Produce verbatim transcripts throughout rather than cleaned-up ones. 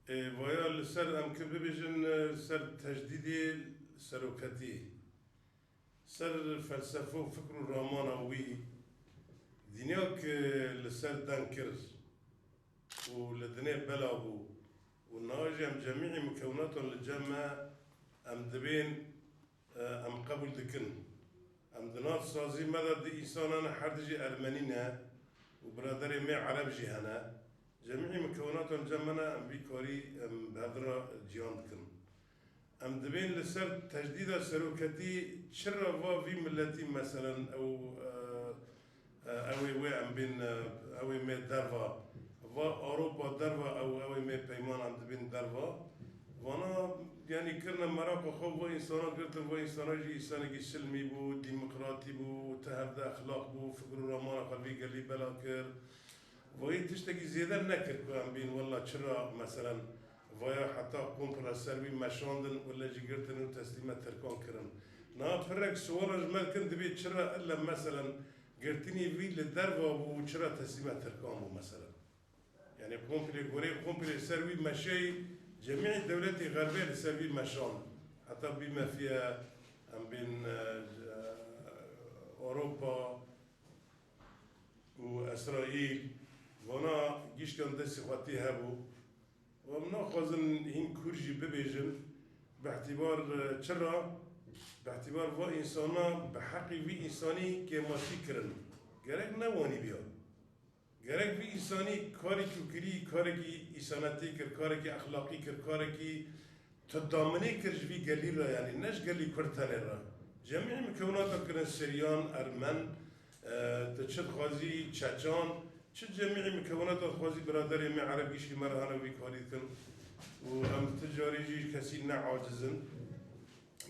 Ê, vaya li ser em ki bibêjin, e, ser tecdîdê seroketî, ser felsefo, fikr û ramana wî, dinya ki li ser deng kir û li dinê bela bû û niha jî em cemî mukewinatan li cem me, em dibên, e, em qebûl dikin. Em di nav sazî me de du însana ne, her du jî ermenî ne û biraderê me ereb jî hene. Cemî mukewinatan cem me ne, em vî karî, em bi hev re ciyan dikin. Em dibên li ser tecdîda seroketî çira va vî miletî, meselen, ew, e, e, ew ê wê em bên, e, ew ê me derva, va Ewropa derva, ew, ew ê me peyman em dibên derva. Vana, yanî, kirine meraqa xwe, va însana girtin, va însana jî însanekî silmî bû, demokratî bû, ti hevde exlaq bû, fikr û ramana xwe vî gelî bela kir. Vayî tiştekî zêde nekir ku em bîn, wela çira, meselen, vaya heta komplo ser wî meşandin, wele jî girtin û teslîme Tirkan kirin. Niha pirek siwala ji me dikin, dibê çira elle, meselen, girtinî vî li derva bû û çira teslîme Tirkan bû, meselen. Yanî komplê, gorê komplê ser wî meşeyî, cemî dewletê Xerbê li ser wî meşand. Heta bî mefiye, em bên, e, Ewropa û Îsraîl, vana gişkan destê xwe tê hebû. Em naxwazin hîn kûr jî bibêjin, bi îtîbar, e, çira, bi îtîbar va însana, bi heqî vî însanî kêmasî kirin. Gerek ne wanî biya. Gerek vî însanî karekî kirî, karekî îsanetî kir, karekî exlaqî kir, karekî tu daminê kir ji vî gelî re, yanî ne ji gelî Kurd tenê re. Cemî mukewinata kirin Siryan, Ermen, e, tu çi dixwazî, Çeçan, çi cemî mukewinata dixwazî biraderê me ereb gişkî me re hane vî karî dikin. Û em ti carî jî kesî ne aciz in.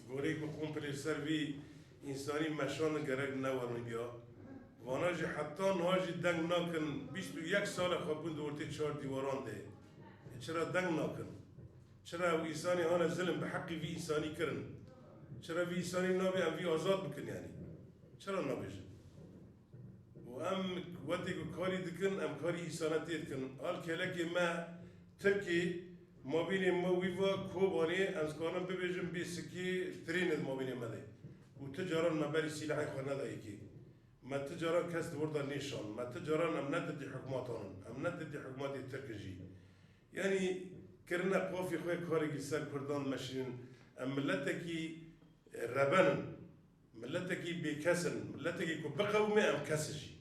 Goreyê ku komplê ser vî însanî meşandin gerek newerin ya. Vana jî heta niha jî deng nakin, bîst û yek sal e xwe bûn di ortê çar dîwaran de. E, çira deng nakin? Çira ew însanî hane zilim bi heqî vî însanî kirin? Çira vî însanî nabê em vî azad bikin yanî? Çira nabêjin? Û em wetê ku karî dikin, em karî însanetiyê dikin. Al kêlekê me Tirkî, mabînê me wî va Kobanê, em dikarin bibêjin bê sikê trênê di mabînê me de. Û ti caran me berî sîlehê xwe neda yekê. Me ti caran kes di wir de nêşand. Me ti caran, em ne didî hikûmatan in. Em ne didî hikûmetê Tirk in jî. Yanî kirine qafî xwe karekî ser Kurdan meşînin. Em miletekî reben in. Miletekî bêkes in. Miletekî ku biqewime em kes in jî.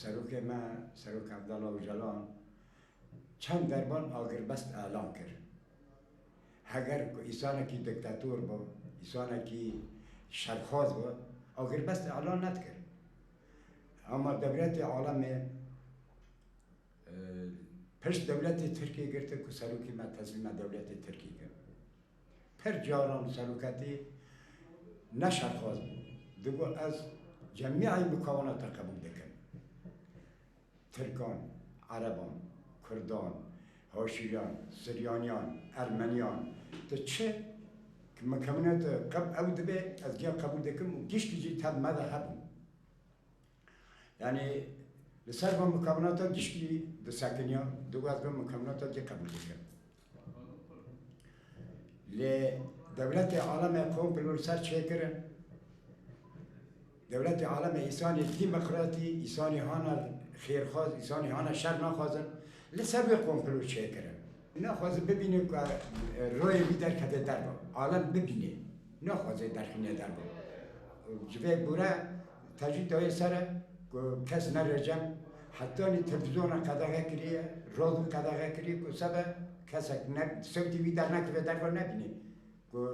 Serokê me, Serok Abdullah Ocalan çend derban agirbest elan kir. Heger ku îsanekî diktator bû, îsanekî şerxwaz bû, agirbest elan nedikir. Ama dewletê alemê, e, pişt dewletê Tirkiyê girtin ku serokî me teslîme dewletê Tirkî kir. Pir caran seroketî ne şerxwaz bû. Digot, ez cemî mukawinata qebûl dikim. Tirkan, Ereban, Kurdan, Haşiyan, Siryaniyan, Ermeniyan, tu çi mukawinata qeb-, ew dibe, ez giya qebûl dikim û giştî jî tev me de hebû. Yanî li ser van mukawinata giştî disekiniya, digot, ez van mukawinata cî qebûl dikim. Lê dewletê aleme komplo li ser çêkirin. Dewletê aleme îsanê demokratî, îsanê hana xêrxwaz, îsanê hana şer naxwazin. Li ser wê komplo çêkirin. Naxwaze bibîne ku, e, royê wî derkete derve. Alem bibîne. Naxwaze derxîne derve. Ji vê bûre tecrîd dayê ser e ku kes nere cem. Hetanî televîzyona qedexe kiriye, radyo qedexe kiriye ku sebe kesek ne, sewtê wî dernekeve derve nebîne.